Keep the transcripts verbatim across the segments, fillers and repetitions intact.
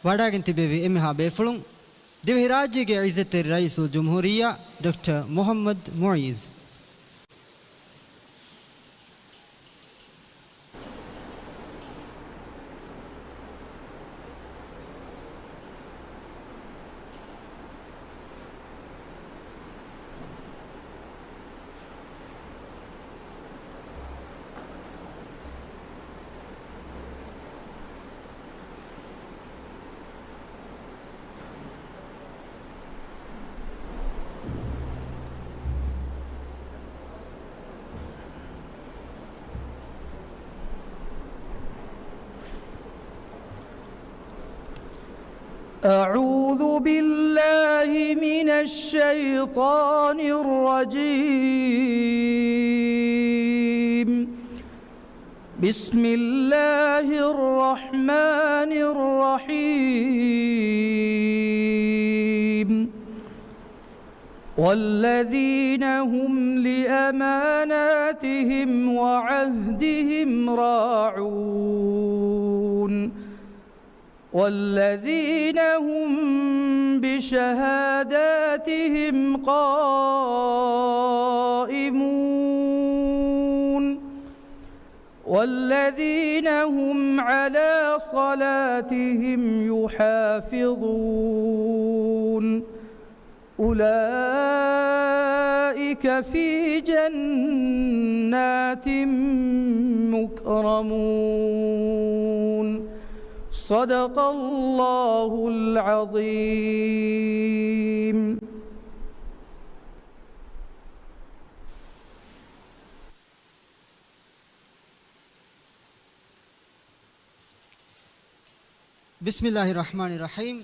ވަޑައިގެން ތިބެވި އެންމެހާ ބޭފުޅުން، ދިވެހިރާއްޖޭގެ ޢިއްޒަތްތެރި ރައީސުލްޖުމްހޫރިއްޔާ ޑޮކްޓަރ މުޙައްމަދު މުޢިއްޒު. أعوذ بالله من الشيطان الرجيم. بسم الله الرحمن الرحيم. والذين هم لأماناتهم وعهدهم راعون. والذين هم بشهاداتهم قائمون. والذين هم على صلاتهم يحافظون. أولئك في جنات مكرمون. صدق الله العظيم. ބިސްމިއްލާހި ރަޙްމާނި ރަޙީމް.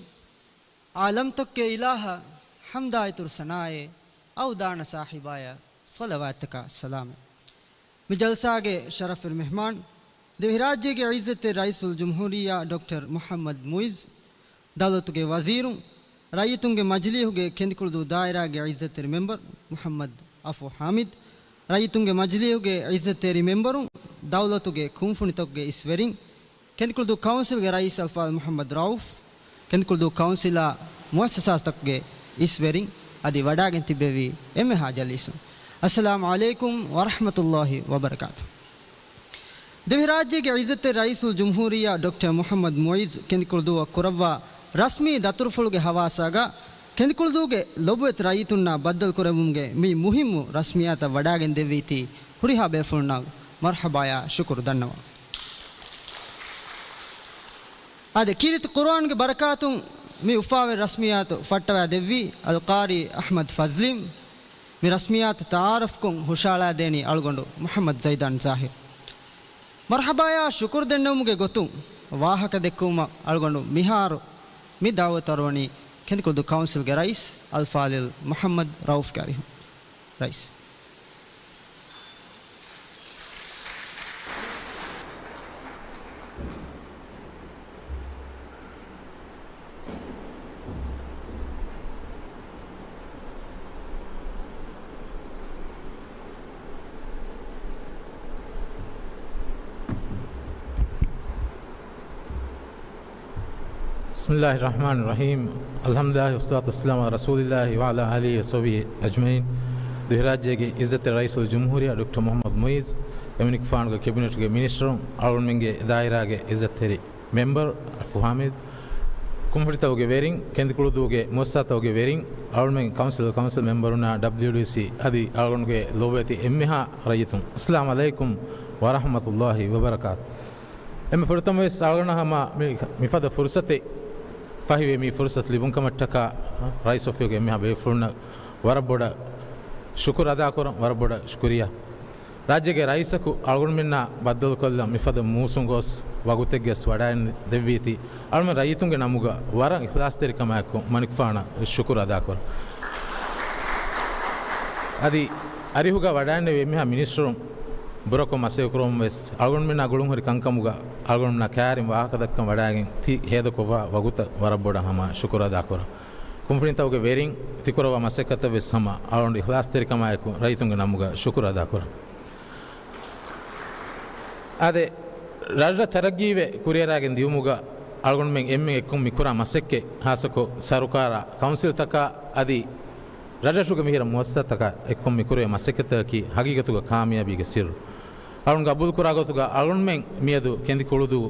ޢާލަމްތަކުގެ އިލާހަށް ޙަމްދާއިތުރު ސަނާއެއް، އައު ދާނަ ސާހިބާޔަށް ޞަލަވާތްތަކާ ސަލާމެއް. މި ޖަލްސާގެ ޝަރަފުވެރި މެހްމާން، ދިވެހިރާއްޖޭގެ ޢިއްޒަތްތެރި ރައީސުލްޖުމްހޫރިއްޔާ ޑޮކްޓަރ މުޙައްމަދު މުޢިއްޒު، ދައުލަތުގެ ވަޒީރުން، ރައްޔިތުންގެ މަޖިލީހުގެ ކެނދިކުޅުދޫ ދާއިރާގެ ޢިއްޒަތްތެރި މެމްބަރު މުޙައްމަދު އަފު ޙާމިދު، ރައްޔިތުންގެ މަޖިލީހުގެ ޢިއްޒަތްތެރި މެމްބަރުން، ދައުލަތުގެ ކުންފުނިތަކުގެ އިސްވެރިން، ކެނދިކުޅުދޫ ކައުންސިލްގެ ރައީސް އަލްފާޟިލް މުޙައްމަދު ރައޫފް، ކެނދިކުޅުދޫ ކައުންސިލާ މުއައްސަސާތަކުގެ އިސްވެރިން، އަދި ވަޑައިގެން ތިއްބެވި އެންމެހާ ޖަލީސުން. އައްސަލާމު ޢަލައިކުމް ވަރަޙްމަތުﷲި ވަބަރަކާތު. ދިވެހިރާއްޖޭގެ ޢިއްޒަތްތެރި ރައީސުލްޖުމްހޫރިއްޔާ ޑޮކްޓަރ މުޙައްމަދު މުޢިއްޒު ކެނދިކުޅުދޫއަށް ކުރައްވާ ރަސްމީ ދަތުރުފުޅުގެ ހަވާސާގަ، ކެނދިކުޅުދޫގެ ލޮބުވެތި ރައްޔިތުންނާ ބައްދަލުކުރެއްވުމުގެ މި މުހިއްމު ރަސްމިއްޔާތަށް ވަޑައިގެން ދެއްވީތީ ހުރިހާ ބޭފުޅުންނަށް މަރްޙަބާޔާ ޝުކުރު ދަންނަވަން. އާދެ، ކީރިތި ޤުރުއާންގެ ބަރަކާތުން މި އުފާވެރި ރަސްމިއްޔާތު ފައްޓަވާ ދެއްވީ އަލްޤާރީ އަޙްމަދު ފަޒްލީ. މި ރަސްމިއްޔާތު ތަޢާރަފްކޮށް ހުށައަޅާދޭނީ އަޅުގަނޑު މުޙައްމަދު ޒައިދާން ޒާހިރު. މަރްޙަބާޔާ ޝުކުރު ދެންނެވުމުގެ ގޮތުން ވާހަކަ ދެއްކުވުމަށް އަޅުގަނޑު މިހާރު މި ދަޢުވަތު އަރުވަނީ ކެނދިކުޅުދޫ ކައުންސިލްގެ ރައީސް އަލްފާޟިލް މުޙައްމަދު ރައޫފްގެ އަރިހުން. ރައީސް. بسم الله الرحمن الرحيم. الحمد لله والصلاة والسلام على رسول الله وعلى آله وصحبه أجمعين. ދިވެހިރާއްޖޭގެ ޢިއްޒަތްތެރި ރައީސުލްޖުމްހޫރިއްޔާ ޑޮކްޓަރ މުޙައްމަދު މުޢިއްޒު، އެމަނިކުފާނުގެ ކެބިނެޓުގެ މިނިސްޓަރުން، އަޅުގަނޑުމެންގެ ދާއިރާގެ ޢިއްޒަތްތެރި މެމްބަރު އަފު ޙާމިދު، ކުންފުނިތަކުގެ ވެރިން، ކެނދިކުޅުދޫގެ މުއައްސަސާތަކުގެ ވެރިން، އަޅުމެން ކައުންސިލް، ކައުންސިލް މެމްބަރުންނާ، ޑަބްލިޔުޑީސީ އަދި އަޅުގަނޑުގެ ލޮބުވެތި އެންމެހާ ރައްޔިތުން، އައްސަލާމު ޢަލައިކުމް ވަރަޙްމަތުﷲި ވަބަރަކާތު. އެންމެ ފުރަތަމަ ވެސް އަޅުގަނޑަށް ހަމަ މި، މިފަދަ ފުރުޞަތެއް ފަހިވެ، މި ފުރުޞަތު ލިބުން ކަމަށްޓަކާ ރައީސް އޮފީހުގެ އެންމެހާ ބޭފުޅުންނަށް ވަރަށް ބޮޑަށް ޝުކުރު އަދާކުރަން، ވަރަށް ބޮޑަށް ޝުކުރިއްޔާ. ރާއްޖޭގެ ރައީސަކު އަޅުގަނޑުމެންނާ ބައްދަލުކޮށްލަން މިފަދަ މޫސުން ގޯސް ވަގުތެއްގެސް ވަޑައިގެން ދެއްވީތީ، އަޅުމެން ރައްޔިތުންގެ ނަމުގަ ވަރަށް އިޚްލާޞްތެރިކަމާއެކު މަނިކުފާނަށް ޝުކުރު އަދާކުރަން. އަދި އަރިހުގަ ވަޑައިންނެވި އެންމެހާ މިނިސްޓަރުން ބުރަކޮށް މަސައްކަތްކުރަމުން ވެސް އަޅުގަނޑުމެންނާ ގުޅުންހުރި ކަންކަމުގަ އަޅުގަނޑުމެންނާ ކައިރިން ވާހަކަދައްކަން ވަޑައިގެން ތި ހޭދަކޮށްވާ ވަގުތަށް ވަރަށް ބޮޑަށް ހަމަ ޝުކުރު އަދާކުރަން. ކުންފުނިތަކުގެ ވެރިން ތިކުރައްވާ މަސައްކަތަށް ވެސް ހަމަ އަޅުގަނޑު އިޚްލާޞްތެރިކަމާއެކު ރައްޔިތުންގެ ނަމުގަ ޝުކުރު އަދާކުރަން. އާދެ، ރަށްރަށް ތަރައްގީވެ ކުރިއަރާގެން ދިޔުމުގަ އަޅުގަނޑުމެން އެންމެ އެއްކޮށް މިކުރާ މަސައްކަތް، ހާއްސަކޮށް ސަރުކާރާ، ކައުންސިލްތަކާ އަދި ރަށްރަށުގެ މިހިރަ މުއައްސަސާތަކާ އެއްކޮށް މިކުރޭ މަސައްކަތަކީ ހަގީގަތުގަ ކާމިޔާބީގެ ސިއްރު. އަޅުން ގަބޫލުކުރާ ގޮތުގަ އަޅުންމެން މިއަދު ކެނދިކުޅުދޫ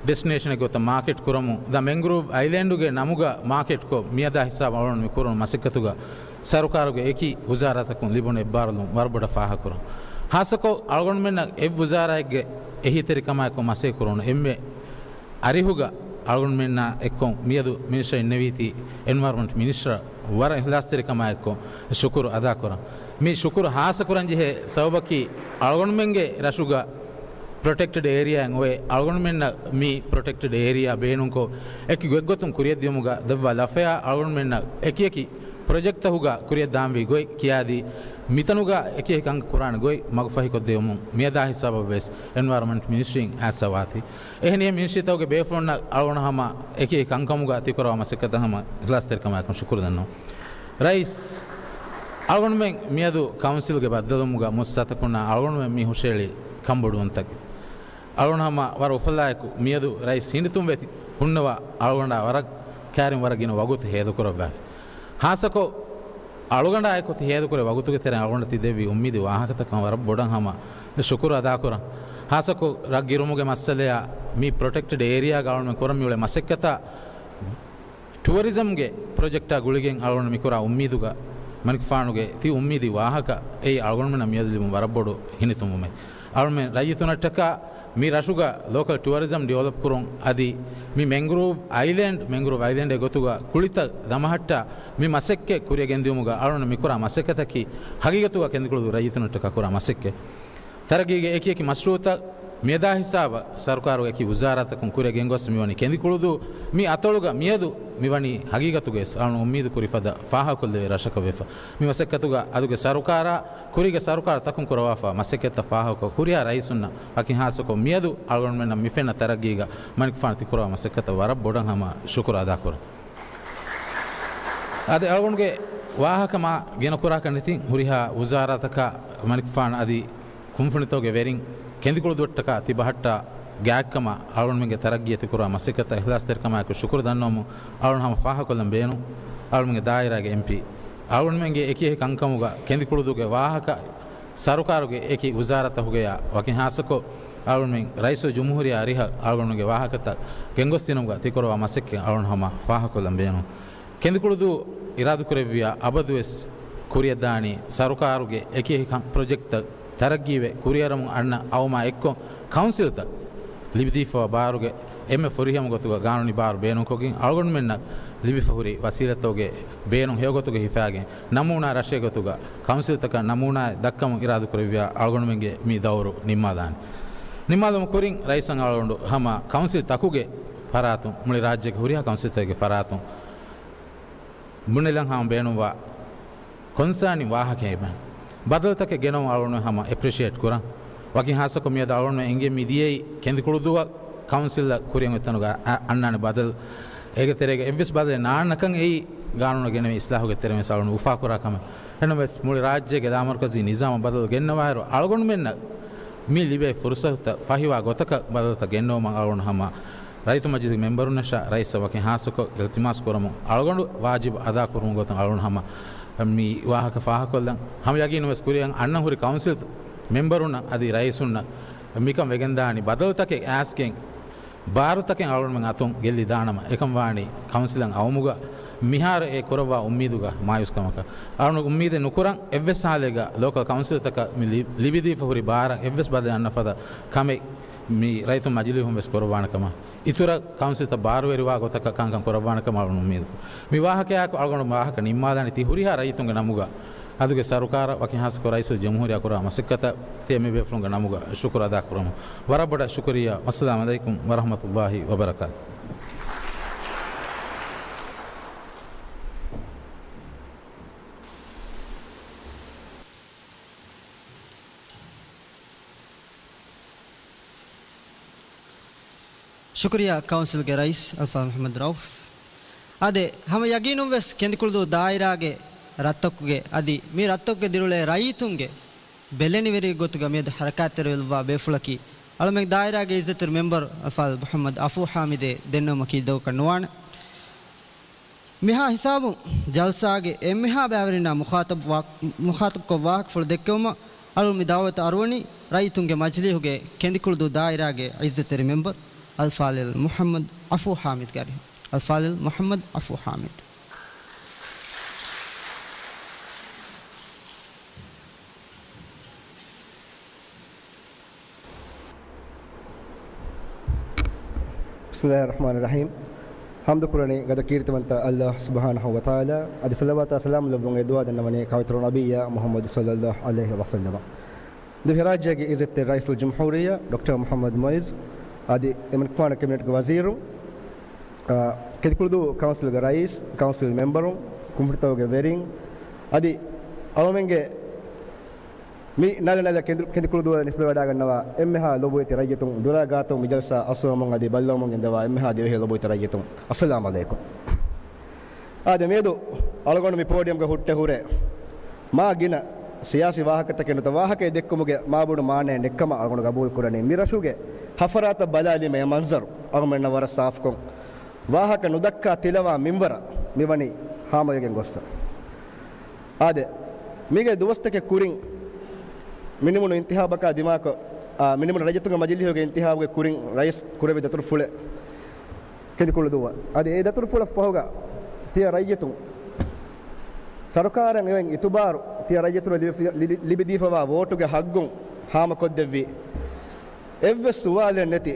ޑެސްޓިނޭޝަނެއް ގޮތަށް މާކެޓް ކުރަމުން، ދަ މެންގްރޫވް އައިލެންޑުގެ ނަމުގަ މާކެޓްކޮށް، މިއަދާ ހިސާބަށް އަޅުން މި ކުރުނު މަސައްކަތުގަ ސަރުކާރުގެ އެކި ވުޒާރާތަކުން ލިބުނު އެއްބާރުލުން ވަރަށް ބޮޑަށް ފާހަގަކުރަން. ހާއްސަކޮށް އަޅުގަނޑުމެންނަށް އެއް ވުޒާރާއެއްގެ އެހީތެރިކަމާއެކު މަސައްކަތް ކުރުނު އެންމެ އަރިހުގަ އަޅުގަނޑުމެންނާ އެއްކޮށް މިއަދު މިނިސްޓަރ އިންނެވީތީ އެންވަޔަރަންމަންޓް މިނިސްޓަރ ވަރަށް އިޚްލާސްތެރިކަމާއެއްކޮށް ޝުކުރު އަދާކުރަން. މި ޝުކުރު ހާއްސަކުރަންޖެހޭ ސަބަބަކީ އަޅުގަނޑުމެންގެ ރަށުގަ ޕްރޮޓެކްޓެޑް އޭރިއާއެއް އޮވޭ. އަޅުގަނޑުމެންނަށް މި ޕްރޮޓެކްޓެޑް އޭރިއާ ބޭނުންކޮށް، އެކި ގޮތްގޮތުން ކުރިއަށްދިޔުމުގަ ދެއްވާ ލަފަޔާ އަޅުގަނޑުމެންނަށް އެކިއެކި ޕްރޮޖެކްޓްތަކުގަ ކުރިއަށްދާންވީ ގޮތް ކިޔާދީ، މިތަނުގަ އެކިއެކި ކަންކަން ކުރާނެ ގޮތް މަގުފަހިކޮށްދެވުމުން މިއަދާ ހިސާބަށްވެސް އެންވަޔަރަންމަންޓް މިނިސްޓްރީން އައްސަވާތީ. އެހެނިހެން މިނިސްޓްރީތަކުގެ ބޭފުޅުންނަށް އަޅުގަނޑު ހަމަ އެކި ކަންކަމުގަ ތިކުރަވާ މަސައްކަތަށް ހަމަ އިޚްލާސްތެރިކަމާއެކު ޝުކުރު ދަންނަވަން. ރައީސް، އަޅުގަނޑުމެން މިއަދު ކައުންސިލްގެ ބައްދަލުވުމުގަ މުއައްސަސާތަކުންނާ އަޅުގަނޑުމެން މި ހުށައެޅި ކަންބޮޑުވުންތަކެއް. އަޅުގަނޑު ހަމަ ވަރަށް އުފަލާއެކު މިއަދު ރައީސް ހިނިތުންވެތި ހުންނަވާ އަޅުގަނޑާ ވަރަށް ކައިރިން ވަރަށް ގިނަ ވަގުތު ހޭދަކުރައްވާފި. ހާއްސަކޮށް، އަޅުގަނޑާއެކު ތި ހޭދަކުރޭ ވަގުތުގެ ތެރެއިން އަޅުގަނޑަށް ތި ދެއްވި އުއްމީދު ވާހަކަތަކަށް ވަރަށް ބޮޑަށް ހަމަ ޝުކުރު އަދާކުރަން. ހާއްސަކޮށް، ރަށް ގިރުމުގެ މައްސަލަޔާ މި ޕްރޮޓެކްޓެޑް އޭރިއާގަ އަޅުގަނޑުމެން ކުރަން މިއުޅޭ މަސައްކަތާ، ޓުއަރިޒަމްގެ ޕްރޮޖެކްޓާ ގުޅިގެން އަޅުގަނޑު މިކުރާ އުއްމީދުގަ، މަނިކުފާނުގެ ތި އުއްމީދީ ވާހަކަ އެއީ އަޅުގަނޑުމެންނަށް މިއަދު ލިބުނު ވަރަށް ބޮޑު ހިނިތުންވުމެއް. އަޅުމެން ރައްޔިތުނަށްޓަކާ މި ރަށުގަ ލޯކަލް ޓުއަރިޒަމް ޑިވެލޮޕް ކުރުން އަދި މި މެންގްރޫވް އައިލެންޑް، މެންގްރޫވް އައިލެންޑް ގޮތުގަ ކުޅިތައް ދަމަހައްޓާ މި މަސައްކަތް ކުރިއަށް ގެންދިއުމުގަ އަޅުގަނޑު މިކުރާ މަސައްކަތަކީ ހަގީގަތުގަ ކެނދިކުޅުދޫ ރައްޔިތުނަށްޓަކާ ކުރާ މަސައްކަތް. ތަރައްގީގެ އެކިއެކި މަޝްރޫއުތައް މިއަދާ ހިސާބަށް ސަރުކާރުގެ އެކި ވުޒާރާތަކުން ކުރިއަށް ގެންގޮސް މިވަނީ ކެނދިކުޅުދޫ. މި އަތޮޅުގަ މިއަދު މިވަނީ ހަގީގަތުގައި އަޅުން އުއްމީދު ކުރި ފަދަ ފާހަގަކޮށްލެވޭ ރަށަކަށް ވެފަ. މި މަސައްކަތުގަ އަދުގެ ސަރުކާރާ ކުރީގެ ސަރުކާރު ތަކުން ކުރަވާފަ މަސައްކަތްތައް ފާހަގަކޮށް، ހުރިހާ ރައީސުންނަށް ވަކިން ހާއްސަކޮށް މިއަދު އަޅުގަނޑުމެންނަށް މިފެންނަ ތަރައްގީގަ މަނިކުފާނު ތިކުރަވާ މަސައްކަތަށް ވަރަށް ބޮޑަށް ހަމަ ޝުކުރު އަދާކުރަން. އަދި އަޅުގަނޑުގެ ވާހަކަ މާ ގިނަ ކުރާކަށް ނެތިން، ހުރިހާ ވުޒާރާތަކާ މަނިކުފާނު އަދި ކުންފުނިތަކުގެ ވެރިން ކެނދިކުޅުދޫއަށްޓަކާ ތިބަހައްޓާ ގާތްކަމަށް އަޅުގަނޑުމެންގެ ތަރައްގީއަށް ތިކުރާ މަސައްކަތަށް އިޚްލާސްތެރިކަމާއެކު ޝުކުރު ދަންނަވަމުން އަޅުގަނޑު ހަމަ ފާހަގަކޮށްލަން ބޭނުން. އަޅުގަނޑުމެންގެ ދާއިރާގެ އެމްޕީ އަޅުގަނޑުމެންގެ އެކި އެކި ކަންކަމުގަ ކެނދިކުޅުދޫގެ ވާހަކަ ސަރުކާރުގެ އެކި ވުޒާރާތަކުގަޔާ ވަކިން ހާއްސަކޮށް އަޅުގަނޑުމެން ރައީސުލްޖުމްހޫރިއްޔާ އަރިހަށް އަޅުގަނޑުގެ ވާހަކަތައް ގެންގޮސްދިނުމުގަ ތިކުރަވާ މަސައްކަތް އަޅުގަނޑު ހަމަ ފާހަގަކޮށްލަން ބޭނުން. ކެނދިކުޅުދޫ އިރާދަކުރެއްވިޔާ އަބަދުވެސް ކުރިއަށްދާނީ ސަރުކާރުގެ އެކި އެކި ކަން-، ޕްރޮޖެކްޓްތައް ތަރައްގީވެ ކުރިއަރަމުން އަންނަ އައުމާ އެއްކޮށް ކައުންސިލްތައް ލިބިދީފަވާ ބާރުގެ އެންމެ ފުރިހަމަ ގޮތުގަ ގާނޫނީ ބާރު ބޭނުންކޮށްގެން އަޅުގަނޑުމެންނަށް ލިބިފަ ހުރި ވަސީލަތްތަކުގެ ބޭނުން ހެޔޮގޮތުގަ ހިފާގެން ނަމޫނާ ރަށެއް ގޮތުގަ ކައުންސިލްތަކަށް ނަމޫނާއެއް ދައްކަމުން އިރާދަކުރެއްވިޔާ އަޅުގަނޑުމެންގެ މި ދައުރު ނިންމާލާނެ. ނިންމާލުމުގެ ކުރިން ރައީސަށް އަޅުގަނޑު ހަމަ ކައުންސިލް ތަކުގެ ފަރާތުން މުޅި ރާއްޖޭގެ ހުރިހާ ކައުންސިލްތަކުގެ ފަރާތުން ބުނެލަން ހަމަ ބޭނުންވާ ކޮންސާނި ވާހަކައެއް ބަދަލުތަކެއް ގެނައުން އަޅުގަނޑު ހަމަ އެޕްރިޝިއޭޓް ކުރަން. ވަކިން ހާއްސަކޮށް މިއަދު އަޅުގަނޑު އެނގޭ މި ދިޔައީ ކެނދިކުޅުދޫއަށް ކައުންސިލްއަށް ކުރިއަށް އޮތްތަނުގަ އަ-، އަންނާނެ ބަދަލު. އޭގެ ތެރޭގަ އެއްވެސް ބަދަލެއް ނާންނަކަން އެއީ ގާނޫނަށް ގެނެވޭ އިސްލާހުގެ ތެރެއިން ވެސް އަޅުގަނޑު އުފާކުރާ ކަމެއް. އެހެންނަމަވެސް މުޅި ރާއްޖޭގެ ލާމަރުކަޒީ ނިޒާމަށް ބަދަލު ގެންނަވާއިރު އަޅުގަނޑުމެންނަށް މި ލިބޭ ފުރުސަތުތައް ފަހިވާ ގޮތަކަށް ބަދަލުތައް ގެންނެވުމަށް އަޅުގަނޑު ހަމަ ރައްޔިތު މަޖިލިސް މެމްބަރުންނަށާ ރައީސަށް ވަކިން ހާއްސަކޮށް އިލްތިމާސް ކުރަމުން އަޅުގަނޑު ވާޖިބު އަދާކުރުމުގެ ގޮތުން އަޅުގަނޑު ހަމަ މި ވާހަކަ ފާހަގަކޮށްލަން. ހަމަ ޔަގީނުން ވެސް ކުރިއަށް އަންނަ ހުރި ކައުންސިލް މެމްބަރުންނަށް އަދި ރައީސުންނަށް މިކަން ވެގެންދާނީ ބަދަލުތަކެއް އައިސްގެން ބާރުތަކެއް އަޅުގަނޑުމެން އަތުން ގެއްލި ދާނަމަ، އެކަން ވާނީ ކައުންސިލަށް އައުމުގަ މިހާރު އެ ކުރައްވާ އުއްމީދުގަ މާޔޫސްކަމަކަށް. އަޅުގަނޑު އުއްމީދެއް ނުކުރަން އެއްވެސް ހާލެއްގަ ލޯކަލް ކައުންސިލްތަކަށް މި ލި-، ލިބިދީފަ ހުރި ބާރަށް އެއްވެސް ބަދަލެއް އަންނަ ފަދަ ކަމެއް މި ރައްޔިތު މަޖިލީހުން ވެސް ކުރައްވާނެ ކަމަށް. އިތުރަށް ކައުންސިލްތައް ބާރުވެރިވާ ގޮތަކަށް ކަންކަން ކުރައްވާނެ ކަމަށް އަޅުގަނޑު އުއްމީދު. މި ވާހަކަޔާއެކު އަޅުގަނޑު ވާހަކަ ނިންމާލާނީ ތި ހުރިހާ ރައްޔިތުންގެ ނަމުގަ އަދުގެ ސަރުކާރަށް ވަކިން ހާއްސަކޮށް ރައީސުލްޖުމްހޫރިއްޔާ ކުރާ މަސައްކަތަށް ތިޔަ މި ބޭފުޅުންގެ ނަމުގަ ޝުކުރު އަދާކުރަމު. ވަރަށް ބޮޑަށް ޝުކުރިއްޔާ. އައްސަލާމު ޢަލައިކުމް ވަރަޙްމަތުﷲ ވަބަރަކާތު. ޝުކުރިއްޔާ ކައުންސިލްގެ ރައީސް އަލްފާޟިލް މުޙައްމަދު ރައޫފް. އާދެ، ހަމަ ޔަގީނުން ވެސް ކެނދިކުޅުދޫ ދާއިރާގެ ރަށްތަކުގެ އަދި މި ރަށްތަކުގެ ދިރިއުޅޭ ރައްޔިތުންގެ ބެލެނިވެރި ގޮތުގަ މިއަދު ހަރަކާތްތެރިވެލައްވާ ބޭފުޅަކީ އަޅުމެން ދާއިރާގެ އިއްޒަތްތެރި މެމްބަރު އަލްފާޟިލް މުޙައްމަދު އަފޫ ޙާމިދެއް ދެންނެވުމަކީ ދޮގަކަށް ނުވާނެ. މިހާ ހިސާބުން ޖަލްސާގެ އެންމެހާ ބައިވެރިންނާ މުޚާޠަބު ވާ-، މުޚާޠަބުކޮށް ވާހަކަފުޅު ދެއްކެވުމަށް އަޅުގަނޑު މި ދަޢުވަތު އަރުވަނީ ރައްޔިތުންގެ މަޖިލީހުގެ ކެނދިކުޅުދޫ ދާއިރާގެ އިއްޒަތްތެރި މެމްބަރު އަލްފާޟިލް މުޙައްމަދު އަފޫ ޙާމިދުގެ އަރިހުން. އަލްފާޟިލް މުޙައްމަދު އަފޫ ޙާމިދު. بسم الله الرحمن الرحيم. ޙަމްދު ކުރަނީ ގަދަ ކީރިތިވަންތަ ﷲ ސުބްޙާނަހޫ ވަތަޢާލާ. އަދި ޞަލަވާތާ ސަލާމް ލެއްވުން އެ ދުޢާ ދަންނަވަނީ ކައުތުރު ނަބިއްޔާ މުޙައްމަދު ޞައްލައްލާހު ޢަލައިހި ވަސައްލަމަ. ދިވެހިރާއްޖޭގެ އިއްޒަތްތެރި ރައީސުލް ޖުމްހޫރިއްޔާ ޑޮކްޓަރ މުޙައްމަދު މުޢިއްޒު އަދި އެމަނިކުފާނު ކެބިނެޓްގެ ވަޒީރު، އާ، ކެނދިކުޅުދޫ ކައުންސިލްގެ ރައީސް، ކައުންސިލް މެމްބަރުން، ކުންފުނިތަކުގެ ވެރިން އަދި އަޅުމެންގެ މި ނަލަ ނަލަ ކެނދި-، ކެނދިކުޅުދޫއަށް ނިސްބަތްވެވަޑައިގަންނަވާ އެންމެހާ ލޮބުވެތި ރައްޔިތުން، ދުރާ ގާތުން މި ޖަލްސާ އައްސަވަމުން އަދި ބައްލަވަމުން ގެންދަވާ އެންމެހާ ދިވެހި ލޮބުވެތި ރައްޔިތުން، އައްސަލާމް ޢަލައިކުމް. އާދެ، މިއަދު އަޅުގަނޑު މި ޕޯޑިއަމްގަ ހުއްޓެ ހުރެ މާ ގިނަ ސިޔާސީ ވާހަކަތަކެއް ނުތަ، ވާހަކައެއް ދެއްކުމުގެ މާބޮޑު މާނައެއް ނެއްކަމަށް އަޅުގަނޑު ގަބޫލު ކުރަނީ. މި ރަށުގެ ހަފަރާތަށް ބަލާލީމަ އެ މަންޒަރު އަޅުގަނޑުމެންނަށް ވަރަށް ސާފުކޮށް، ވާހަކަ ނުދައްކާ ތިލަވާ މިންވަރަށް މިވަނީ ހާމަވެގެން ގޮއްސަ. އާދެ، މީގެ ދުވަސްތަކެއް ކުރިން މިނިމުނު އިންތިހާބަކާ ދިމާކޮށް، އާ، މިނިމުނު ރައްޔިތުންގެ މަޖިލީހުގެ އިންތިހާބުގެ ކުރިން ރައީސް ކުރެއްވި ދަތުރުފުޅެއް ކެނދިކުޅުދޫއަށް. އަދި އެ ދަތުރުފުޅަށް ފަހުގަ ތިޔަ ރައްޔިތުން ސަރުކާރަށް އެވެން އިތުބާރު، ތިޔަ ރައްޔިތުން ލިބި-، ލިބި-، ލިބިދީފަވާ ވޯޓުގެ ހައްގުން ހާމަކޮށްދެއްވި. އެއްވެސް ސުވާލެއް ނެތި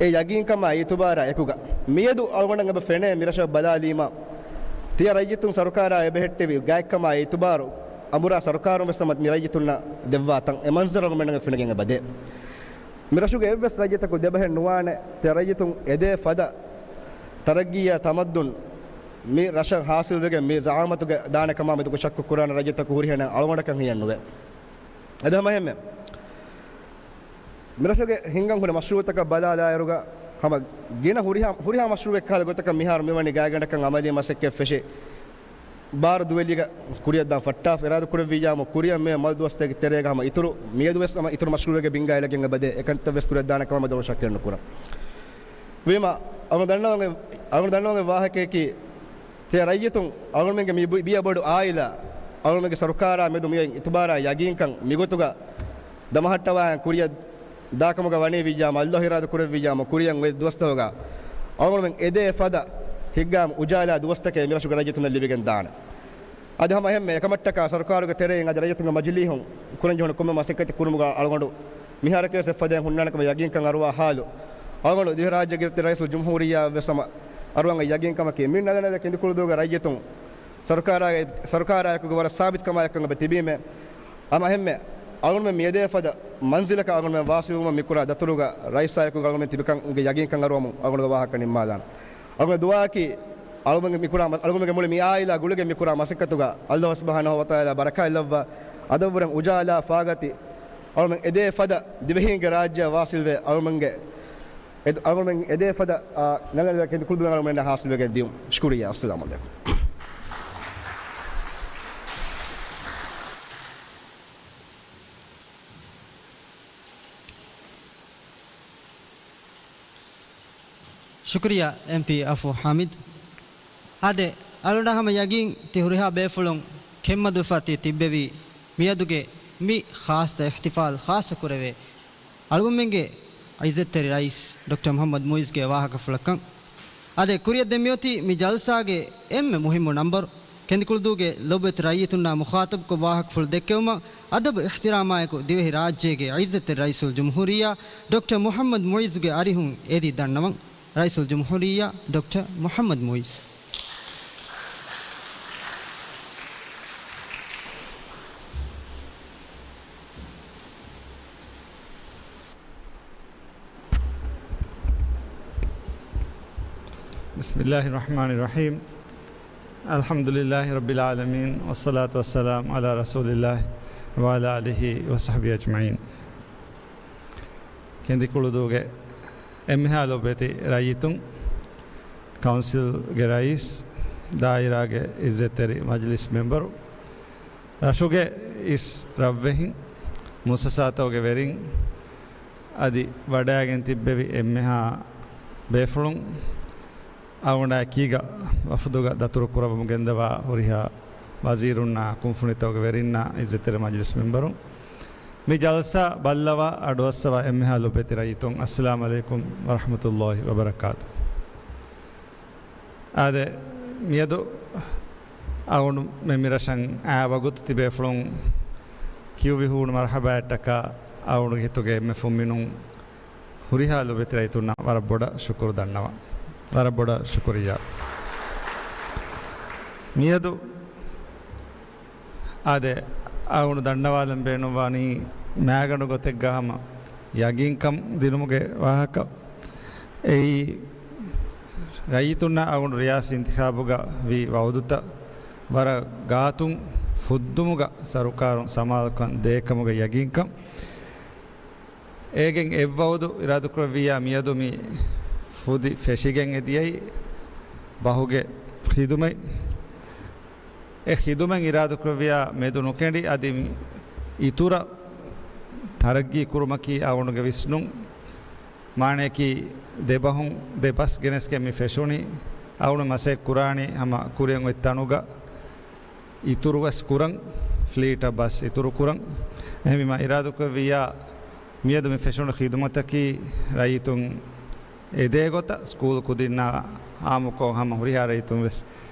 އެ ޔަގީންކަމާ އިތުބާރާ އެކުގަ، މިއަދު އަޅުގަނޑަށް އެބަ ފެނޭ މިރަށަށް ބަލާލީމަ، ތިޔަ ރައްޔިތުން ސަރުކާރާ އެބަހެއްޓެވި ގާތްކަމާ އިތުބާރު އަނބުރާ ސަރުކާރުން ވެސް ހަމަ މި ރައްޔިތުންނަށް ދެއްވާ ތަން އެ މަންޒަރު އަޅުގަނޑަށް ފެނިގެން އެބަދޭ. މިރަށުގެ އެއްވެސް ރައްޔިތަކު ދެބަހެއް ނުވާނެ، ތިޔަ ރައްޔިތުން އެދޭ ފަދަ ތަރައްގީއާ ތަމައްދުން މި ރަށަށް ހާސިލްވެގެން މި ޒަޢާމަތުގެ ދާނެ ކަމާ މެދުގަ ޝައްކު ކުރާނެ ރައްޔިތަކު ހުރިހެން އަޅުގަނޑަކަށް ހިޔެއްނުވޭ. އެދެ ހަމަ އެހެންމެ މިރަށުގެ ހިންގަން ހުރި މަޝްރޫޢުތަކަށް ބަލާލާއިރުގަ ހަމަ ގިނަ ހުރިހާ، ހުރިހާ މަޝްރޫޢެއް ކަހަލަ ގޮތަކަށް މިހާރު މިވަނީ ގާތްގަނޑަކަށް އަމަލީ މަސައްކަތް ފެށި، ބާރު ދުވެލިގަ ކުރިއަށްދާން ފައްޓާފަ އިރާދަ ކުރެއްވިއްޔާމު ކުރިއަށް މި މަލް ދުވަސްތަކެއްގެ ތެރޭގަ ހަމަ އިތުރު މިއަދުވެސް ހަމަ އިތުރު މަޝްރޫޢެއްގެ ބިންގާ އެޅިގެން އެބަދޭ. އެކަންތައް ވެސް ކުރިއަށްދާނެ ކަމަށް މެދު ޝައްކެއް ނުކުރަން. ވީމާ، އަޅުގަނޑު ދަންނަވަން، އަޅުގަނޑު ދަންނަވަން ވާހަކަޔަކީ، ތިޔަ ރައްޔިތުން އަޅުގަނޑުމެންގެ މި ބި-، ބިޔަ ބޮޑު އާއިލާ، އަޅުގަނޑުމެންގެ ސަރުކާރާ މެދު މި އިތުބާރާ ޔަގީންކަން މިގޮތުގަ ދަމަހައްޓަވާ ކުރިއަށް ދާކަމުގަ ވަނީ ވިއްޔާ، މައްލޯ އިރާދަ ކުރެއްވިއްޔާ، މަ ކުރިއަށް އޮތް ދުވަސްތަކުގަ އަޅުގަނޑުމެން އެދޭ ފަދަ ހިތްގައިމު އުޖާލާ ދުވަސްތަކެއް މިރަށުގެ ރައްޔިތުންނަށް ލިބިގެން ދާނެ. އަދި ހަމަ އެހެންމެ އެކަމަށްޓަކާ ސަރުކާރުގެ ތެރެއިން އަދި ރައްޔިތުންގެ މަޖިލީހުން ކުރަންޖެހުނު ކޮންމެ މަސައްކަތެއް ކުރުމުގަ އަޅުގަނޑު މިހާރަކަށް ވެސް އެއްފަދައިން ހުންނާނެ ކަމަށް ޔަގީންކަން އަރުވާ ހާލު، އަޅުގަނޑު ދިވެހިރާއްޖޭގެ ރައީސުލް ޖުމްހޫރިއްޔާ ވެސް ހަމަ އަރުވަން ޔަގީންކަމަކީ، މި ނަލަ ނަލަ ކެނދިކުޅުދޫގެ ރައްޔިތުން ސަރުކާރާ-، ސަރުކާރާއެކުގެ ވަރަށް ސާބިތުކަމާއެކު އެބަ ތިބީމޭ. ހަމަ އެހެންމެ އަޅުގަނޑުމެން މިއެދޭ ފަދަ މަންޒިލަކަށް އަޅުގަނޑުމެން ވާސިލްވުމަށް މިކުރާ ދަތުރުގަ ރައީސާއެކުގަ އަޅުގަނޑުމެން ތިބިކަން އުނގެ ޔަގީންކަން އަރުވަމުން އަޅުގަނޑުގެ ވާހަކަ ނިންމާލާނެ. އަޅުގަނޑު ދުޢާއަކީ އަޅުގަނޑުމެން މިކުރާ މަ-، އަޅުގަނޑުމެންގެ މުޅި މި އާއިލާ ގުޅިގެން މިކުރާ މަސައްކަތުގަ ﷲ ސުބްޙާނަހޫ ވަތަޢާލާ ބަރަކާތްލައްވާ، އަދަށްވުރެން އުޖާލާ ފާގަތި އަޅުގަނޑުމެން އެދޭ ފަދަ ދިވެހީންގެ ރާއްޖެއަށް ވާސިލްވެ އަޅުގަނޑުމެންގެ އެދު-، އަޅުގަނޑުމެން އެދޭ ފަދަ، އާ، ނަލަ ނަލަ ކެނދިކުޅުދޫ އަޅުގަނޑުމެންނަށް ހާސިލްވެގެން ދިޔުން. ޝުކުރިއްޔާ. އައްސަލާމު ޢަލައިކުމް. ޝުކުރިއްޔާ އެމްޕީ އަފޫ ޙާމިދު. އާދެ، އަޅުގަނޑަށް ހަމަ ޔަގީން ތި ހުރިހާ ބޭފުޅުން ކެތްމަދުވެފަ ތި ތިއްބެވީ މިއަދުގެ މި ޚާއްޞަ އިޙްތިފާލް ޚާއްޞަ ކުރެވޭ އަޅުގަނޑުމެންގެ ޢިއްޒަތްތެރި ރައީސް ޑޮކްޓަރ މުޙައްމަދު މުޢިއްޒުގެ ވާހަކަފުޅަކަށް. އާދެ، ކުރިއަށް ދެން މިއޮތީ މި ޖަލްސާގެ އެންމެ މުހިއްމު ނަންބަރު، ކެނދިކުޅުދޫގެ ލޮބުވެތި ރައްޔިތުންނާ މުޚާޠަބުކޮށް ވާހަކަފުޅު ދެއްކެވުމަށް އަދަބު އިޙްތިރާމާއެކު ދިވެހި ރާއްޖޭގެ ޢިއްޒަތްތެރި ރައީސުލް ޖުމްހޫރިއްޔާ ޑޮކްޓަރ މުޙައްމަދު މުޢިއްޒުގެ އަރިހުން އެދި ދަންނަވަން. ރައީސުލް ޖުމްހޫރިއްޔާ ޑޮކްޓަރ މުޙައްމަދު މުޢިއްޒު. بسم الله الرحمن الرحيم. الحمد لله رب العالمين، والصلاة والسلام على رسول الله وعلى آله وصحبه أجمعين. ކެނދިކުޅުދޫގެ އެންމެހާ ލޮބުވެތި ރައްޔިތުން، ކައުންސިލްގެ ރައީސް، ދާއިރާގެ ޢިއްޒަތްތެރި މަޖިލިސް މެމްބަރު، ރަށުގެ އިސް ރަށްވެހިން، މުއައްސަސާތަކުގެ ވެރިން، އަދި ވަޑައިގެން ތިއްބެވި އެންމެހާ ބޭފުޅުން، އަޅުގަނޑާ އެކީގަ ވަފުދުގަ ދަތުރު ކުރައްވަމުން ގެންދަވާ ހުރިހާ ވަޒީރުންނާ ކުންފުނިތަކުގެ ވެރިންނާ އިއްޒަތްތެރި މަޖިލިސް މެމްބަރުން، މި ޖަލްސާ ބައްލަވާ އަޑުއައްސަވާ އެންމެހާ ލޮބުވެތި ރައްޔިތުން، އައްސަލާމް ޢަލައިކުމް ވަރަޙްމަތުﷲ ވަބަރަކާތު. އާދެ، މިއަދު އަޅުގަނޑު މެ މިރަށަށް އާ ވަގުތު ތިބޭފުޅުން ކިޔުވި ހޫނު މަރުޙަބާއަށްޓަކާ އަޅުގަނޑުގެ ހިތުގެ އެންމެ ފުންމިނުން ހުރިހާ ލޮބުވެތި ރައްޔިތުންނަށް ވަރަށް ބޮޑަށް ޝުކުރު ދަންނަވަން. ވަރަށް ބޮޑަށް ޝުކުރިއްޔާ. މިއަދު އާދެ، އަޅުގަނޑު ދަންނަވާލަން ބޭނުންވާނީ މާގަނޑު ގޮތެއްގަ ހަމަ ޔަގީންކަން ދިނުމުގެ ވާހަކަ. އެއީ، ރައްޔިތުންނަށް އަޅުގަނޑު ރިޔާސީ އިންތިޚާބުގަ ވީ ވަޢުދުތައް ވަރަށް ގާތުން ފުއްދުމުގަ ސަރުކާރުން ސަމާލުކަން ދޭ ކަމުގެ ޔަގީންކަން. އޭގެން އެއްވަޢުދު އިރާދަކުރެއްވިއްޔާ މިއަދު މި ފުދި ފެށިގެން އެދިޔައީ ބަހުގެ ޚިދުމަތް. އެ ޚިދުމަތް އިރާދަކުރެއްވިއްޔާ މެދު ނުކެނޑި އަދި މި އިތުރަށް ތަރައްގީ ކުރުމަކީ އަޅުގަނޑުގެ ވިސްނުން. މާނަޔަކީ ދެބަހުން ދެބަސް ގެނެސްގެން މި ފެށުނީ. އަޅުގަނޑު މަސައްކަތް ކުރާނީ ހަމަ ކުރިއަށް އޮތް ތަނުގަ އިތުރުވެސް ކުރަން، ފްލީޓަށް ބަސް އިތުރު ކުރަން. އެހެންވީމަ އިރާދަކުރެއްވިއްޔާ މިއަދު މި ފެށުނު ޚިދުމަތަކީ ރައްޔިތުން އެދޭ ގޮތަށް، ސްކޫލް ކުދިންނާ އާއްމުކޮށް ހަމަ ހުރިހާ ރައްޔިތުން ވެސް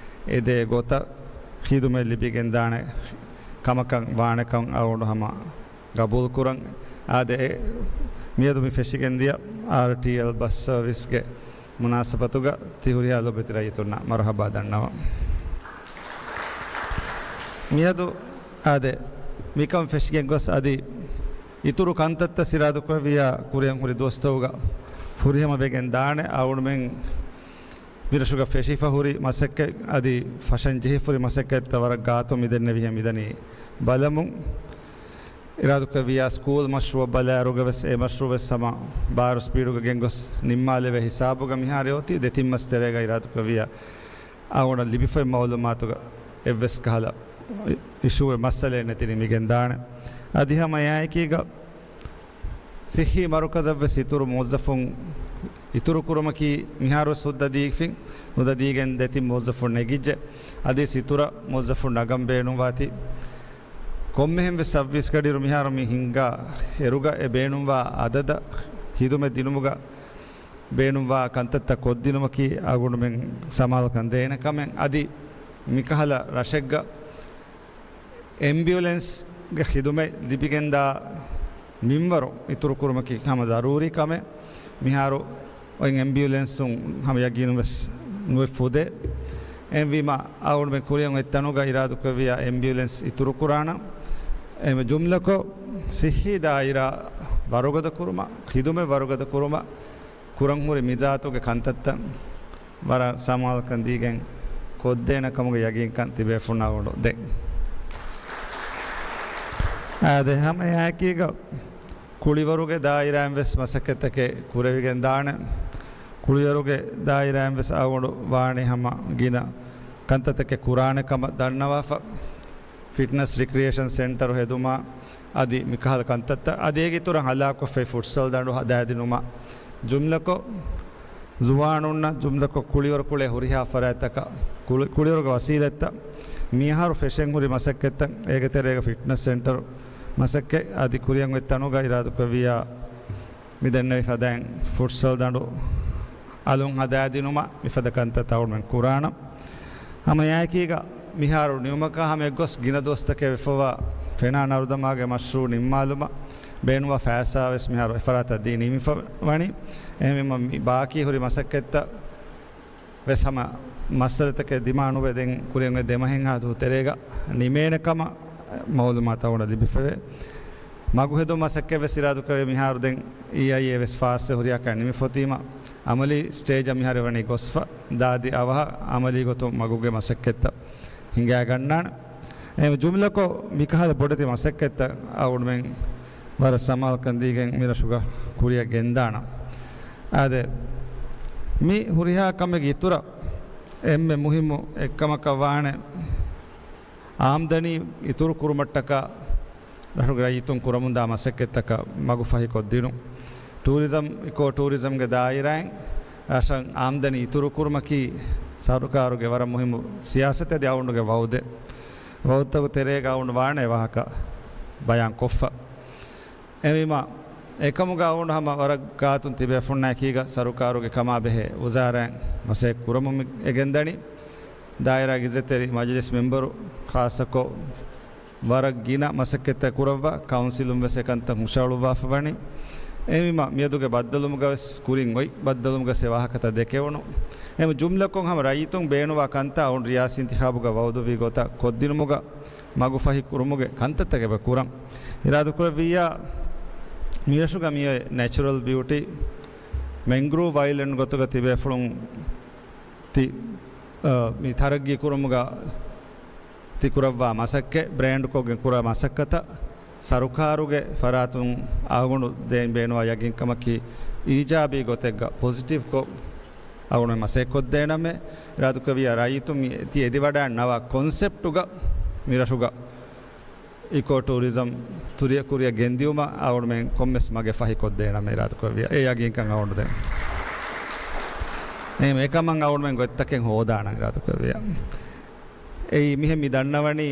އެދޭ ގޮތަށް ޚިދުމަތް ލިބިގެންދާނެ ކަމަކަށް ވާނެކަން އަޅުގަނޑު ހަމަ ގަބޫލުކުރަން. އާދެ، މިއަދު މި ފެށިގެންދިޔަ އާރްޓީއެލް ބަސް ސަރވިސްގެ މުނާސަބަތުގަ ތި ހުރިހާ ލޮބުވެތި ރައްޔިތުންނަށް މަރުޙަބާ ދަންނަވަން. މިއަދު އާދެ، މިކަން ފެށިގެން ގޮސް އަދި އިތުރު ކަންތައްތައް އިރާދަކުރެއްވިއްޔާ ކުރިއަށް ހުރި ދުވަސްތަކުގަ ފުރިހަމަ ވެގެން ދާނެ. އަޅުގަނޑުމެން މިރަށުގަ ފެށިފަ ހުރި މަސައްކަތް އަދި ފަށަން ޖެހިފަ ހުރި މަސައްކަތްތައް ވަރަށް ގާތުން މިދެންނެވިހެން މިދަނީ ބަލަމުން. އިރާދަކުރެއްވިއްޔާ ސްކޫލް މަޝްރޫޢަށް ބަލާއިރުގަ ވެސް އެ މަޝްރޫޢު ވެސް ހަމަ ބާރު ސްޕީޑުގަ ގެންގޮސް ނިންމާލެވޭ ހިސާބުގަ މިހާރު އޮތީ. ދެތިން މަސް ތެރޭގަ އިރާދަކުރެއްވިއްޔާ އަޅުގަނޑަށް ލިބިފައި މައުލޫމާތުގަ އެއްވެސް ކަހަލަ އިޝޫއެއް މައްސަލައެއް ނެތި ނިމިގެން ދާނެ. އަދި ހަމަ އެއާއެކީގަ ޞިއްޙީ މަރުކަޒަށްވެސް އިތުރު މުވައްޒަފުން އިތުރު ކުރުމަކީ މިހާރުވެސް ހުއްދަ ދީފިން، ހުއްދަ ދީގެން ދެތިން މުވައްޒަފުން ނެގިއްޖެ. އަދި އިތުރަށް މުވައްޒަފުން ނަގަން ބޭނުންވާތީ. ކޮންމެހެންވެސް ސައްވީސް ގަޑިއިރު މިހާރު މި ހިންގާ އިރުގަ އެ ބޭނުންވާ އަދަދަށް ޚިދުމަތް ދިނުމުގަ ބޭނުންވާ ކަންތައްތައް ކޮށްދިނުމަކީ އަޅުގަނޑުމެން ސަމާލުކަން ދޭނެ ކަމެއް. އަދި މިކަހަލަ ރަށެއްގަ އެމްބިއުލެންސްގެ ޚިދުމަތް ލިބިގެންދާ މިންވަރު އިތުރުކުރުމަކީ ހަމަ ޟަރޫރީ ކަމެއް. މިހާރު އޮތް އެމްބިއުލެންސުން ހަމަ ޔަގީނުން ވެސް ނުވެ ފުދޭ. އެހެންވީމަ އަޅުގަނޑުމެން ކުރިއަށް އޮތް ތަނުގަ އިރާދަކުރެއްވިއްޔާ އެމްބިއުލެންސް އިތުރުކުރާނަން. އެހެންވެ ޖުމްލަކޮށް ޞިއްޙީ ދާއިރާ ވަރުގަދަ ކުރުމަށް، ޚިދުމަތް ވަރުގަދަ ކުރުމަށް، ކުރަން ހުރި މި ޒާތުގެ ކަންތައްތައް ވަރަށް ސަމާލުކަން ދީގެން ކޮށްދޭނެ ކަމުގެ ޔަގީންކަން ތިބޭފުޅުންނަށް އަޅުގަނޑު ދޭން. އާދެ، ހަމަ އެއާއެކީގަ ކުޅިވަރުގެ ދާއިރާއިން ވެސް މަސައްކަތްތަކެއް ކުރެވިގެން ދާނެ. ކުޅިވަރުގެ ދާއިރާއިން ވެސް އަޅުގަނޑު ވާނީ ހަމަ ގިނަ ކަންތައްތަކެއް ކުރާނެ ކަމަށް ދަންނަވާފަ. ފިޓްނަސް ރިކްރިއޭޝަން ސެންޓަރު ހެދުމާ، އަދި މިކަހަލަ ކަންތައްތައް، އަދި އޭގެ އިތުރަށް ހަލާކޮށްފައި ފުޓްސަލް ދަނޑު ހަދާދިނުމަށް، ޖުމްލަކޮށް، ޒުވާނުންނަށް ޖުމްލަކޮށް ކުޅިވަރު ކުޅޭ ހުރިހާ ފަރާތްތަކަށް، ކުޅި-، ކުޅިވަރުގެ ވަސީލަތްތައް، މިއަހަރު ފެށެން ހުރި މަސައްކަތްތައް، އޭގެ ތެރޭގަ ފިޓްނަސް ސެންޓަރު މަސައްކަތް، އަދި ކުރިއަށް އޮތް ތަނުގަ އިރާދަކުރެއްވިއްޔާ މި ދެންނެވި ފަދައިން ފުޓްސަލް ދަނޑު އަލުން ހަދާދިނުމަށް މިފަދަ ކަންތައް އަޅުގަނޑުމެން ކުރާނަން. ހަމަ އެއާއެކީގަ މިހާރު ނިމުމަކާ ހަމަ އެއްގޮސް ގިނަ ދުވަސްތަކެއް ވެފަވާ ފެނާ ނަރުދަމާގެ މަޝްރޫޢު ނިންމާލުމަށް ބޭނުންވާ ފައިސާ ވެސް މިހާރު އެފަރާތަށް ދީ ނިމިފަ ވަނީ. އެހެންވީމަ މި ބާކީ ހުރި މަސައްކަތްތައް ވެސް ހަމަ މައްސަލަތަކެއް ދިމާނުވެ ދެން ކުރިއަށް އޮތް ދެމަހެއްހާ ދުވަހު ތެރޭގަ ނިމޭނެ ކަމަށް މައުލޫމާތު އަޅުގަނޑަށް ލިބިފަވޭ. މަގު ހެދުން މަސައްކަތް ވެސް އިރާދަކުރެވޭ. މިހާރު ދެން އީއައިއޭ ވެސް ފާސްވެ ހުރިހާ ކަމެއް ނިމިފަ އޮތީމަ، އަމަލީ ސްޓޭޖަށް މިހާރު ވަނީ ގޮސްފަ. ދާދި އަވަހަށް އަމަލީ ގޮތުން މަގުގެ މަސައްކަތްތައް ހިނގާގަންނާނެ. އެހެން ޖުމްލަކޮށް މިކަހަލަ ބޮޑެތި މަސައްކަތްތައް އަޅުގަނޑުމެން ވަރަށް ސަމާލުކަން ދީގެން މި ރަށުގަ ކުރިއަށް ގެންދާނަން. އާދެ، މި ހުރިހާ ކަމެއްގެ އިތުރަށް އެންމެ މުހިއްމު އެއްކަމަކަށް ވާނެ، އާމްދަނީ އިތުރު ކުރުމަށްޓަކާ ރަށުގެ ރައްޔިތުން ކުރަމުންދާ މަސައްކަތްތަކަށް މަގުފަހިކޮށްދިނުން. ޓޫރިޒަމް، އިކޯ ޓޫރިޒަމްގެ ދާއިރާއިން ރަށަށް އާމްދަނީ އިތުރު ކުރުމަކީ ސަރުކާރުގެ ވަރަށް މުހިއްމު ސިޔާސަތެއް. އަދި އަޅުގަނޑުގެ ވައުދެއް، ވައުދުތަކު ތެރޭގަ އަޅުގަނޑު ވާނެ ވާހަކަ ބަޔާން ކޮށްފަ. އެހެންވީމަ، އެކަމުގަ އަޅުގަނޑު ހަމަ ވަރަށް ގާތުން ތިބޭފުންނާ އެކީގަ ސަރުކާރުގެ ކަމާ ބެހޭ ވުޒާރާއިން މަސައްކަތް ކުރަމުން އެ ގެންދަނީ. ދާއިރާގެ އިއްޒަތްތެރި މަޖިލިސް މެމްބަރު ޚާއްޞަކޮށް، ވަރަށް ގިނަ މަސައްކަތްތައް ކުރައްވާ، ކައުންސިލުން ވެސް އެކަންތައް ހުށަހަޅުއްވާފަ ވަނީ. އެހެންވީމަ، މިއަދުގެ ބައްދަލުމުގަ ވެސް ކުރިން އޮތް ބައްދަލުމުގަ އެ ވާހަކަތައް ދެކެވުނު. އެހެން ޖުމްލަކޮށް ހަމަ ރައްޔިތުން ބޭނުވާ ކަންތައް އަޅުގަނޑު ރިޔާސީ އިންތިޚާބުގަ ވައުދުވި ގޮތަށް ކޮށްދިނުމުގަ މަގު ފަހި ކުރުމުގެ ކަންތައްތަކެއް އެބަ ކުރަން އިރާދަކުރެއްވިއްޔާ، މިރަށުގަ މިއޮތް ނެޗުރަލް ބިއުޓީ، މެންގްރޫވް އައިލެންޑް ގޮތުގަ ތިބޭފުޅުން ތި، އަ، މި ތަރައްގީ ކުރުމުގަ ތި ކުރައްވާ މަސައްކަތް، ބްރޭންޑްކޮށްގެން ކުރާ މަސައްކަތަށް ސަރުކާރުގެ ފަރާތުން އަޅުގަނޑު ދޭން ބޭނުވާ ޔަގީންކަމަކީ އީޖާބީ ގޮތެއްގަ ޕޮޒިޓިވްކޮށް އަޅުގަނޑު މަސައްކަތް ކޮށްދޭނަމޭ. އިރާދަކުރެއްވިއްޔާ ރައްޔިތުން މި ތި އެދިވަޑާން ނަވާ ކޮންސެޕްޓުގަ މިރަށުގަ އިކޯ ޓޫރިޒަމް ތުރިއަށް ކުރިއަށް ގެންދިއުމަށް އަޅުގަނޑުމެން ކޮންމެސް މަގެއް ފަހިކޮށްދޭނަމޭ އިރާދަކުރެއްވިއްޔާ. އެ ޔަގީންކަން އަޅުގަނޑު ދޭން. އެހެން އެކަމަށް އަޅުގަނޑުމެން ގޮތްތަކެއް ހޯދާނަން އިރާދަކުރެއްވިއްޔާ. އެއީ މިހެން މި ދަންނަވަނީ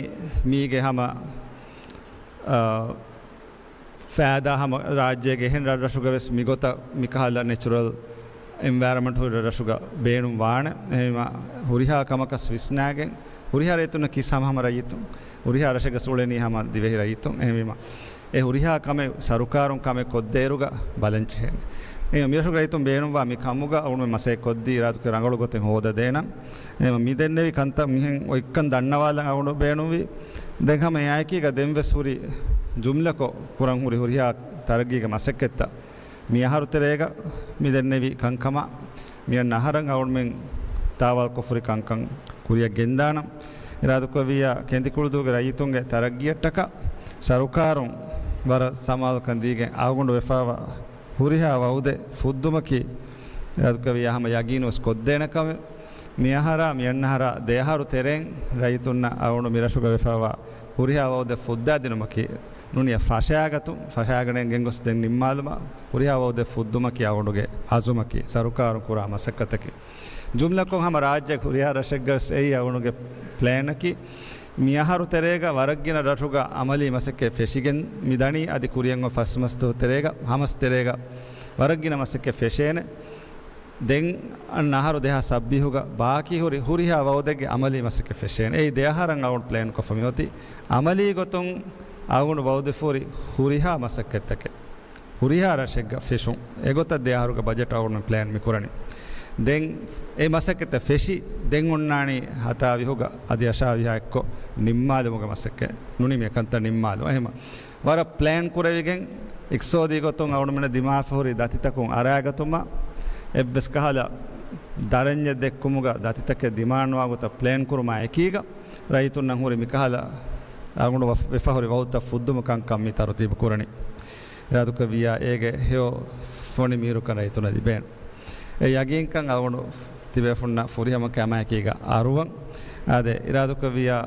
މީގެ ހަމަ، އާ، ފައިދާ ހަމަ ރާއްޖޭގެ އެހެން ރަށްރަށުގަ ވެސް މިގޮތަށް މިކަހަލަ ނެޗުރަލް އެންވަޔަރަމަންޓް ހުރި ރަށްރަށުގަ ބޭނުން ވާނެ. އެހެންވީމަ ހުރިހާ ކަމަކަސް ވިސްނާގެން، ހުރިހާ ރައްޔިތުންނަކީ ހަމަ ހަމަ ރައްޔިތުން، ހުރިހާ ރަށެއްގަ އުޅެނީ ހަމަ ދިވެހި ރައްޔިތުން. އެހެންވީމަ އެ ހުރިހާ ކަމެއް ސަރުކާރުން ކަމެއް ކޮށްދޭއިރުގަ ބަލަންޖެހޭނެ. އެ މިރަށުގެ ރައްޔިތުން ބޭނުންވާ މި ކަމުގަ އަޅުގަނޑުމެން މަސައްކަތް ކޮށްދީ އިރާދަކުރެ ރަނގަޅު ގޮތެއް ހޯދަދޭނަން. އެ މި ދެންނެވި ކަންތައް މިހެން އޮތްކަން ދަންނަވާލަން އަޅުގަނޑު ބޭނުންވީ. ދެން ހަމަ އެއާއެކީގަ ދެން ވެސް ހުރި ޖުމްލަކޮށް ކުރަން ހުރި ހުރިހާ ތަރައްގީގެ މަސައްކަތްތައް މި އަހަރު ތެރޭގަ މި ދެންނެވި ކަންކަމާ، މިއަންނަ އަހަރަށް އަޅުގަނޑުމެން ތާވާލްކޮށްފަހުރި ކަންކަން ކުރިއަށް ގެންދާނަން. އިރާދަކުރެއްވިއްޔާ، ކެނދިކުޅުދޫގެ ރައްޔިތުންގެ ތަރައްގީއަށްޓަކާ ސަރުކާރުން ވަރަށް ސަމާލުކަން ދީގެން އަޅުގަނޑު ވެފައިވާ ހުރިހާ ވައުދެއް ފުއްދުމަކީ، އިރާދަކުރެއްވިއްޔާ، ހަމަ ޔަގީނުވެސް ކޮށްދޭނެ ކަމެއް. މި އަހަރާ، މި އަންނަ އަހަރާ، ދެ އަހަރު ތެރެއިން ރައްޔިތުންނަށް އަޅުގަނޑު މިރަށުގަ ވެފައިވާ ހުރިހާ ވައުދެއް ފުއްދާދިނުމަކީ ނޫނީ ފަށާގަތުން، ފަށާގަނެގެން ގޮސް ދެން ނިންމާލުމަށް ހުރިހާ ވައުދެއް ފުއްދުމަކީ އަޅުގަނޑުގެ އަޒުމަކީ، ސަރުކާރުން ކުރާ މަސައްކަތަކީ. ޖުމްލަކޮށް ހަމަ ރާއްޖެ ހުރިހާ ރަށެއްގަވެސް އެއީ އަޅުގަނޑުގެ ޕްލޭނަކީ. މި އަހަރު ތެރޭގަ ވަރަށްގިނަ ރަށުގަ އަމަލީ މަސައްކަތް ފެށިގެން މި ދަނީ. އަދި ކުރިއަށް އޮތް ފަސް މަސް ދުވަހު ތެރޭގަ، ހަ މަސް ތެރޭގަ ވަރަށްގިނަ މަސައްކަތް ފެށޭނެ. ދެން އަންނަ އަހަރު ދެހާސް ސައްބީހުގަ ބާކީ ހުރި ހުރިހާ ވައުދެއްގެ އަމަލީ މަސައްކަތް ފެށޭނެ. އެއީ ދެ އަހަރަށް އަޅުގަނޑު ޕްލޭން ކޮށްފަ މިއޮތީ. އަމަލީ ގޮތުން އަޅުގަނޑު ވައުދެއް ހުރި ހުރިހާ މަސައްކަތްތަކެއް ހުރިހާ ރަށެއްގަ ފެށުން. އެގޮތަށް ދެ އަހަރުގެ ބަޖެޓް އަޅުގަނޑު ޕްލޭން މި ކުރަނީ. ދެން އެ މަސައްކަތްތައް ފެށި، ދެން އޮންނާނީ ހަތާ ވިހުގަ އަދި އަށާ ވިހާ އެއްކޮށް ނިންމާލުމުގެ މަސައްކަތް. ނޫނީ މި ކަންތައް ނިންމާލު. އެހެމަ ވަރަށް ޕްލޭން ކުރެވިގެން، އިޤްތިޞާދީ ގޮތުން އަޅުގަނޑުމެންނަށް ދިމާވެފަ ހުރި ދަތިތަކުން އަރާގަތުމަށް، އެއްވެސް ކަހަލަ ދަރަންޏެއް ދެއްކުމުގަ ދަތިތަކެއް ދިމާނުވާ ގޮތަށް ޕްލޭން ކުރުމާ އެކީގަ، ރައްޔިތުންނަށް ހުރި މިކަހަލަ އަޅުގަނޑު ވަ-، ވެފަ ހުރި ވައުދުތައް ފުއްދުމު ކަންކަން މި ތަރުތީބު ކުރަނީ. އިރާދަކުރެއްވިއްޔާ، އޭގެ ހެޔޮ ފޮނި މީރުކަން ރައްޔިތުންނަށް ލިބޭނެ. އެ ޔަގީންކަން އަޅުގަނޑު ތިބޭފުންނަށް ފުރިހަމަ ކަމާއެކީގަ އަރުވަން. އާދެ، އިރާދަކުރެއްވިއްޔާ،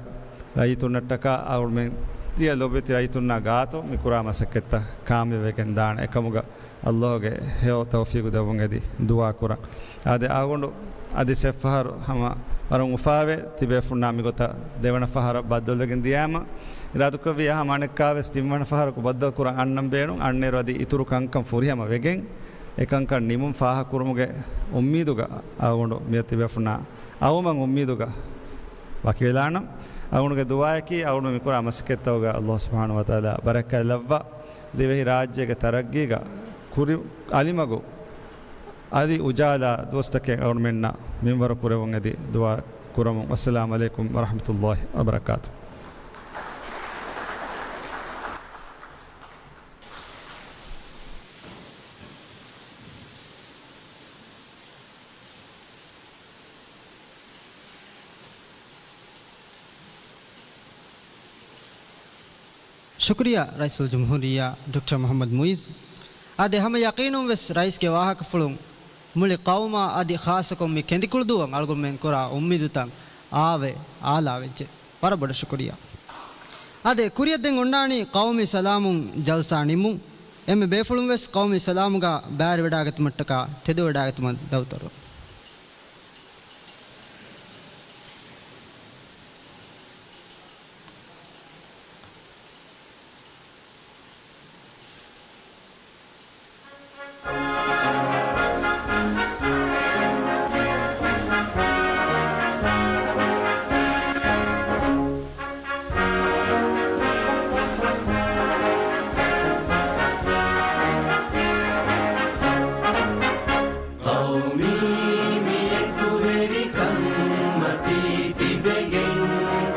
ރައްޔިތުންނަށްޓަކާ އަޅުގަނޑުމެން ތިޔަ ލޮބުވެތި ރައްޔިތުންނާ ގާތު މި ކުރާ މަސައްކަތްތައް ކާމިޔާބުވެގެން ދާނެ. އެކަމުގަ ﷲ ގެ ހެޔޮ ތައުފީގު ދެއްވުން އެދި ދުޢާ ކުރަން. އާދެ، އަޅުގަނޑު އަދި ސެއްފަހަރު ހަމަ ވަރަށް އުފާވެ، ތިބޭފުންނާ މިގޮތަށް ދެވަނަ ފަހަރަށް ބައްދަލުވެގެން ދިޔާމަ، އިރާދަކުރެއްވިއްޔާ، ހަމަ އަނެއްކާވެސް ތިންވަނަ ފަހަރަކު ބައްދަލު ކުރަން އަންނަން ބޭނުން. އަންނައިރު އަދި އިތުރު ކަންކަން ފުރިހަމަ ވެގެން، އެކަންކަން ނިމުން ފާހަގަކުރުމުގެ އުއްމީދުގަ އަޅުގަނޑު މިއޮތް ތިބޭފުންނާ އައުމަށް އުއްމީދުގަ ވަކިވެލާނަން. އަޅުގަނޑުގެ ދުޢާއަކީ، އަޅުގަނޑު މިކުރާ މަސައްކަތްތަކުގަ ﷲ ސުބްޙާނަހޫ ވަތަޢާލާ ބަރަކާތް ލައްވާ، ދިވެހި ރާއްޖޭގެ ތަރައްގީގަ ކުރި އަލިމަގު އަދި އުޖާލާ ދުވަސްތަކެއް އަޅުގަނޑުމެންނަށް މިންވަރު ކުރެވުން އެދި ދުޢާ ކުރަމުން. ވައްސަލާމު ޢަލައިކުމް ވަރަޙްމަތުﷲ ވަބަރަކާތުހު. ޝުކުރިއްޔާ ރައީސުލްޖުމްހޫރިއްޔާ ޑޮކްޓަރ މުޙައްމަދު މުޢިއްޒު. އާދެ، ހަމަ ޔަޤީނުން ވެސް ރައީސްގެ ވާހަކަފުޅުން މުޅި ޤައުމާ އަދި ޚާއްޞަކޮށް މި ކެނދިކުޅުދޫއަށް އަޅުގަނޑުމެން ކުރާ އުއްމީދުތައް އާވެ އާލާވެއްޖެ. ވަރަށް ބޮޑަށް ޝުކުރިއްޔާ. އާދެ، ކުރިއަށް ދެން އޮންނާނީ ޤައުމީ ސަލާމުން ޖަލްސާ ނިމުން. އެންމެ ބޭފުޅުން ވެސް ޤައުމީ ސަލާމުގަ ބައިވެރިވެވަޑައިގަތުމަށްޓަކާ ތެދުވެވަޑައިގަތުމަށް ދައުތު އަރުވަމު. ޤައުމީ މި އެކުވެރިކަން މަތީ ތިބެގެން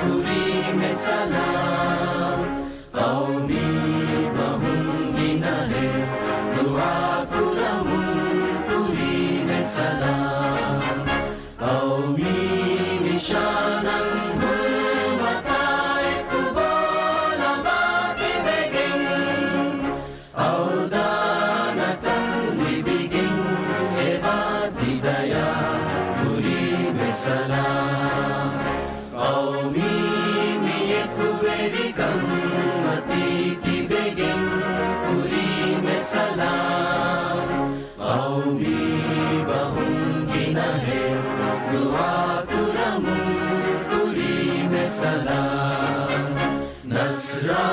ކުރީމެ ސަލާމް. ޤައުމީ ބަހުން ގިނަހެއް ދުޢާ ކުރަމުން ކުރީމެ ސަލާމް. ޤައުމީ ނިޝާނަށް ހުރުމަތާ އެކު ބޯލަބާ ތިބެގެން، އަވްދާނަކަން ލިބިގެން އެބާ ތިދަޔާ ކުރީމެ ސަލާމް. ޤައުމީ މި އެކުވެރިކަން މަތީ ތިބެގެން ކުރީމެ ސަލާމް. ޤައުމީ ބަހުން ގިނަހެއް ދުޢާ ކުރަމުން ކުރީމެ ސަލާމް. ނަޞްރާ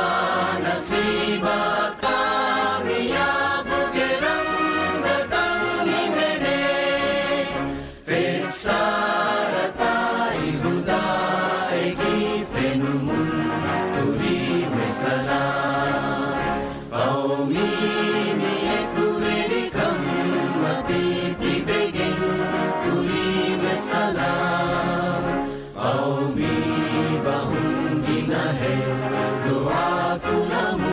ނަސީބާ ކާމިޔާބުގެ ރަމްޒަކަށް ހިމެނޭ. ފެއްސާރަތާއި ހުދާއެކީ ފެނުމުން ކުރީމެ ސަލާމް. ޤައުމީ